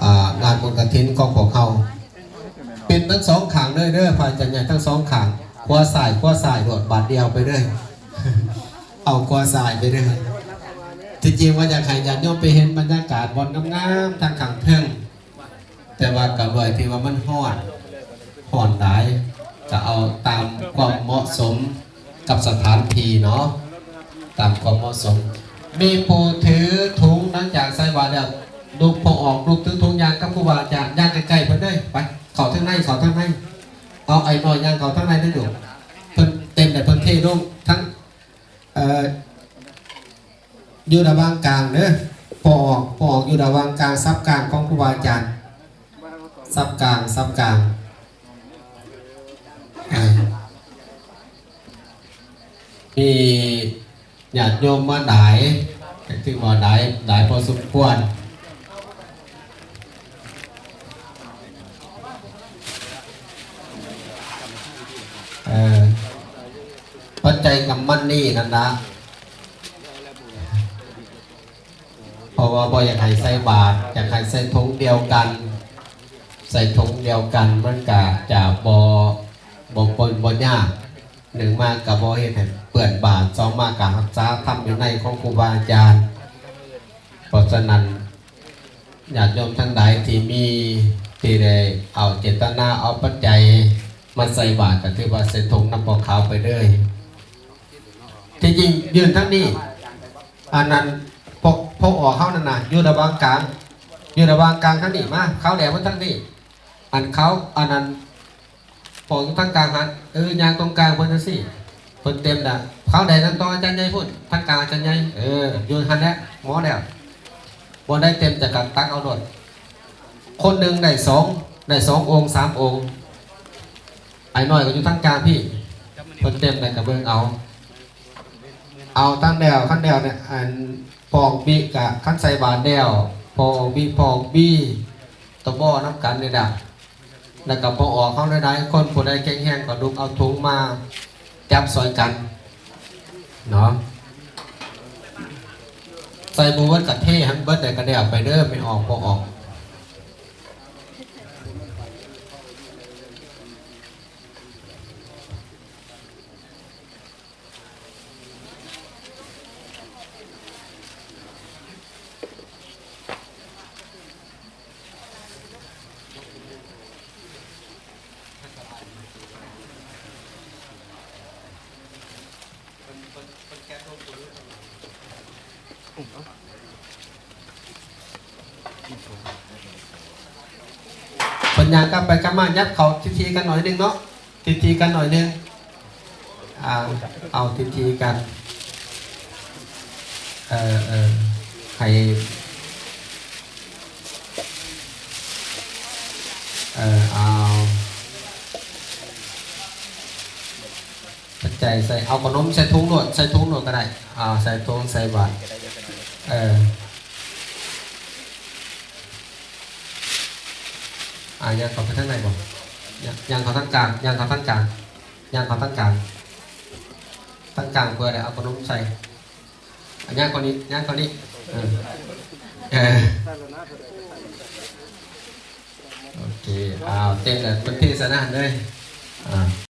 ອ່າ ງານບຸນກະຖິນຂອງພວກເຮົາ ເປັນທັງສອງຂ້າງເລີຍເດີ ພະອາຈານໃຫຍ່ທັງສອງຂ້າງ ຂວາຊ້າຍ ຂວາຊ້າຍໂລດ ບາດດຽວໄປເລີຍ ເອົາຂວາຊ້າຍໄປເລີຍ. ທີ່ຈິງວ່າຢາກໃຫ້ຍາດໂຍມໄປເຫັນບັນຍາກາດບ່ອນງາມໆ ທາງຂ້າງເທິງ ແຕ່ວ່າກໍດ້ວຍທີ່ວ່າມັນຮ້ອນ ຮ້ອນຫຼາຍ ກໍເອົາຕາມຄວາມເໝາະສົມກັບສະຖານທີ່ເນາະ ຕາມຄວາມເໝາະສົມ. ມີຜູ້ຖືຖົງ ຫຼັງຈາກໃສ່ບາດແລ້ວ ລຸກ ພໍ່ອອກ ລຸກຖືຖົງ ຍ່າງກັບຄູບາອາຈານ ຍ່າງໃກ້ໆເພິ່ນເດີ ໄປ ເຂົ້າທາງໃນ ເຂົ້າທາງໃນ. ເອົາ ອ້າຍນ້ອຍຍ່າງເຂົ້າທາງໃນເດີລູກ ເພິ່ນເຕັມແລ້ວ ເພິ່ນເທລົງທັງ ເອີ ຢູ່ລະຫວ່າງກາງເດີ ພໍ່ອອກ ພໍ່ອອກຢູ່ລະຫວ່າງກາງ ສັບກາງຂອງຄູບາອາຈານ ສັບກາງ ສັບກາງ. ເອີ ມີຍາດໂຍມມາຫຼາຍ ກໍຖືວ່າຫຼາຍ ຫຼາຍພໍສົມຄວນ. ເອີ ປັດໄຈກຳມັນນີ້ນັ້ນລະ ເພາະວ່າບໍ່ຢາກໃຫ້ໃສ່ບາດ ຢາກໃຫ້ໃສ່ຖົງດຽວກັນ ໃສ່ຖົງດຽວກັນ ມັນກະຈະບໍ່ ບໍ່ປົນ ບໍ່ຍາກ. ໜຶ່ງມາກະບໍ່ເຮັດໃຫ້ເປື້ອນບາດ ສອງມາກະຮັກສາທຳວິໄນຂອງຄູບາອາຈານ. ເພາະສະນັ້ນ ຍາດໂຍມທັງຫຼາຍທີ່ມີ ທີ່ໄດ້ເອົາເຈດຕະນາເອົາປັດໄຈມາໃສ່ບາດ ກໍຖືວ່າໃສ່ຖົງນຳພວກເຂົາໄປເລີຍ. ທີ່ຈິງຢືນທາງນີ້ ອັນນັ້ນ ພວກ ພວກອອກເຮົານັ້ນນະ ຢູ່ລະຫວ່າງກາງ ຢູ່ລະຫວ່າງກາງທາງນີ້ມາ ເຂົາແຫຼະເບິ່ງທາງນີ້ ອັນເຂົາ ອັນນັ້ນ ອອກຢູ່ທາງກາງຫັ້ນ ເອີ ຍ່າງຕົງກາງເພິ່ນຈັ່ງຊີ້ ເພິ່ນເຕັມແລ້ວ ເຂົາໄດ້ນຳຕໍ່ອາຈານໃຫຍ່ພຸ້ນ ທາງກາງອາຈານໃຫຍ່ ເອີ ຢູ່ຫັ້ນແຫຼະ ໝໍແລ້ວ ບ່ອນໃດເຕັມຈະກັດຕັກເອົາໂລດ ຄົນໜຶ່ງໄດ້ສອງ ໄດ້ສອງອົງ ສາມອົງ ອ້າຍນ້ອຍກໍຢູ່ທາງກາງພີ້ ເພິ່ນເຕັມແລ້ວກໍເບິ່ງເອົາ ເອົາທັງແລ້ວ ຄັນແລ້ວເນຍ ອັນ ພວກບິກະ ຄັນໃສ່ບາດແລ້ວ ພວກບິ ພວກບີ ຕະບໍນຳກັນນີ້ນະ ແລ້ວກໍບໍ່ອອກເຮົາຫຼາຍໆຄົນ ຜູ້ໃດແຂງແຮງກໍລຸກເອົາຖົງມາຈັບຊ່ອຍກັນເນາະ ໃສ່ບໍ່ເບິດກໍເທໃຫ້ມັນເບິດ ແລ້ວກໍແລ້ວໄປເດີ ແມ່ນອອກບໍ່ອອກ. ເພິ່ນຍ່າງກັບໄປກັບມາ ຍັບເຂົ້າທິດຖີກັນໜ້ອຍໜຶ່ງເນາະ ທິດຖີກັນໜ້ອຍໜຶ່ງ ອ່າ ເອົາທິດຖີກັນ ເອີ ເອີ ໃຫ້ ເອີ ເອົາ ປັດໄຈໃສ່ ເອົາຂະໜົມໃສ່ຖົງໂລດ ໃສ່ຖົງໂລດກໍໄດ້ ອ່າ ໃສ່ຖົງໃສ່ບາດ ເອີ ອ່າ ຍ່າງເຂົ້າໄປທາງໃນບໍ່ ຍ່າງ ຍ່າງເຂົ້າທາງກາງ ຍ່າງເຂົ້າທາງກາງ ຍ່າງເຂົ້າທາງກາງ ທາງກາງເພື່ອໄດ້ເອົາຂະໜົມໃສ່ ອ່າ ຍ່າງເຂົ້ານີ້ ຍ່າງເຂົ້ານີ້ ເອີ ເອີ ໂອເຄ ອ້າວ ເຕັມແລ້ວ ເພິ່ນເທໃສ່ນັ້ນເລີຍ ອ່າ